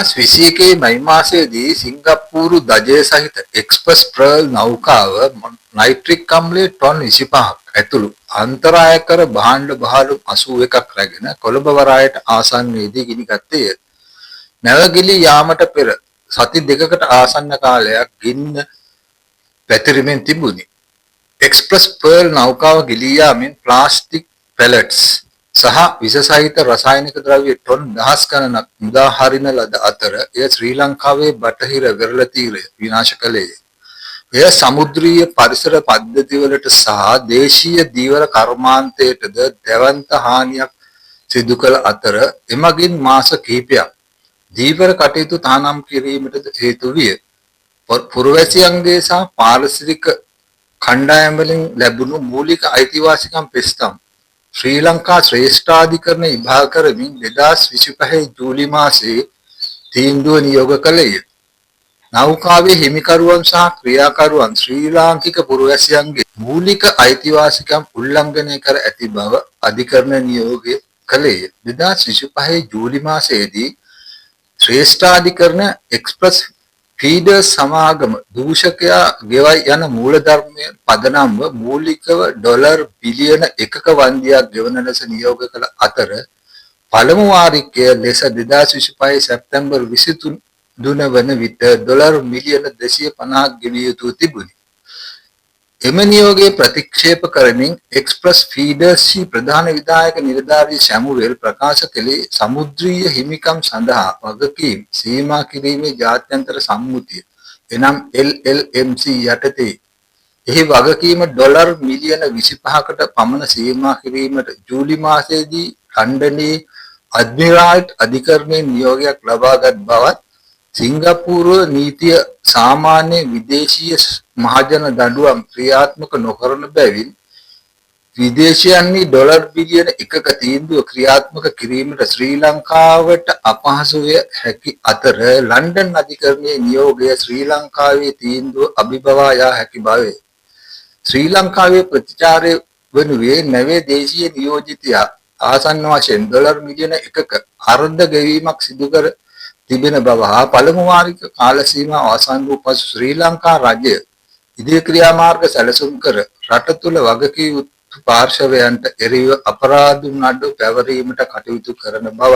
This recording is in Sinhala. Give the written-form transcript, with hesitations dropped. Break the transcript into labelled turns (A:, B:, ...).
A: 2021 මැයි මාසයේදී සිංගප්පූරු ධජය සහිත එක්ස්ප්‍රස් පර්ල් නෞකාව නයිට්‍රික් අම්ලය ටොන් 25ක් ඇතුළු අන්තරායකර භාණ්ඩ බහලුම් 81ක් රැගෙන කොළඹ වරායට ආසන්නයේදී ගිනිගත්තේය. නැව ගිලී යාමට පෙර සති 2කට ආසන්න කාලයක් ගින්න පැතිරෙමින් තිබුණි. එක්ස්ප්‍රස් පර්ල් නෞකාව ගිලී යාමෙන් ප්ලාස්ටික් පැලට්ස් සහ විෂ සහිත රසායනික ද්‍රව්‍ය ටොන් දහස් ගණනක් මුදා හරින ලද අතර එය ශ්‍රී ලංකාවේ බටහිර වෙරළ තීරය විනාශ කළේය. එය සමුද්‍රීය පරිසර පද්ධතිවලට සහ දේශීය ධීවර කර්මාන්තයටද දැවැන්ත හානියක් සිදු කළ අතර එමගින් මාස කිහිපයක් ධීවර කටයුතු තහනම් කිරීමටද හේතු විය. පුරවැසියන්ගේ සහ පාරිසරික කණ්ඩායම් වලින් ලැබුණු මූලික අයිතිවාසිකම් පෙත්සම් ශ්‍රී ලංකා ශ්‍රේෂ්ඨාධිකරණ විභාග කරමින් 2025 ජූලි මාසයේ තීන්දුව නියෝග කළේය. නෞකාවේ හිමිකරුවන් සහ ක්‍රියාකරුවන් ශ්‍රී ලාංකික පුරවැසියන්ගේ මූලික අයිතිවාසිකම් උල්ලංඝනය කර ඇති බව අධිකරණ නියෝගය කළේය. 2025 ජූලි මාසයේදී ශ්‍රේෂ්ඨාධිකරණ එක්ස්ප්‍රස් ෆීඩර්ස් සමාගම දූෂකයා ගෙවයි යන මූලධර්මය පදනම්ව මූලිකව ඩොලර් බිලියන 1ක වන්දියක් ගෙවන ලෙස නියෝග කළ අතර පළමු වාරිකය ලෙස 2025 සැප්තැම්බර් 23 වන විට ඩොලර් මිලියන 250ක් ගෙවිය යුතුව තිබුණි. එම නියෝගය ප්‍රතික්ෂේප කරමින් එක්ස්ප්‍රස් ෆීඩර්ස් ප්‍රධාන විධායක නිලධාරී සැමුවෙල් ප්‍රකාශ කළේ සමුද්‍රීය හිමිකම් සඳහා වගකීම් සීමා කිරීමේ ජාත්‍යන්තර සම්මුතිය එනම් LLMC යටතේ එහි වගකීම ඩොලර් මිලියන 25කට පමණ සීමා කිරීමට ජූලි මාසයේදී ලන්ඩනයේ අද්මිරාල්ට් අධිකරණයෙන් නියෝගයක් ලබාගත් බවත්, සිංගප්පූරුව නීතිය සාමාන්‍ය විදේශීය මහජන දඬුවම් ක්‍රියාත්මක නොකරන බැවින් විදේශයන්හි ඩොලර් බිලියන 1ක තීන්දුව ක්‍රියාත්මක කිරීමට ශ්‍රී ලංකාවට අපහසු විය හැකි අතර ලන්ඩන් අධිකරණයේ නියෝගය ශ්‍රී ලංකාවේ තීන්දුව අභිබවා යා හැකි බවය. ශ්‍රී ලංකාවේ ප්‍රතිචාරය වනුයේ නැවේ දේශීය නියෝජිතයා ආසන්න වශයෙන් ඩොලර් මිලියන 1ක අර්ධ ගෙවීමක් සිදු කර තිබෙන බව හා පළමු වාරික කාල සීමාව අවසන් වූ පසු ශ්‍රී ලංකා රජය ඉදිරි ක්‍රියාමාර්ග සැලසුම් කර රට තුළ වගකිව යුතු පාර්ශවයන්ට එරෙහිව අපරාධ නඩු පැවරීමට කටයුතු කරන බවයි.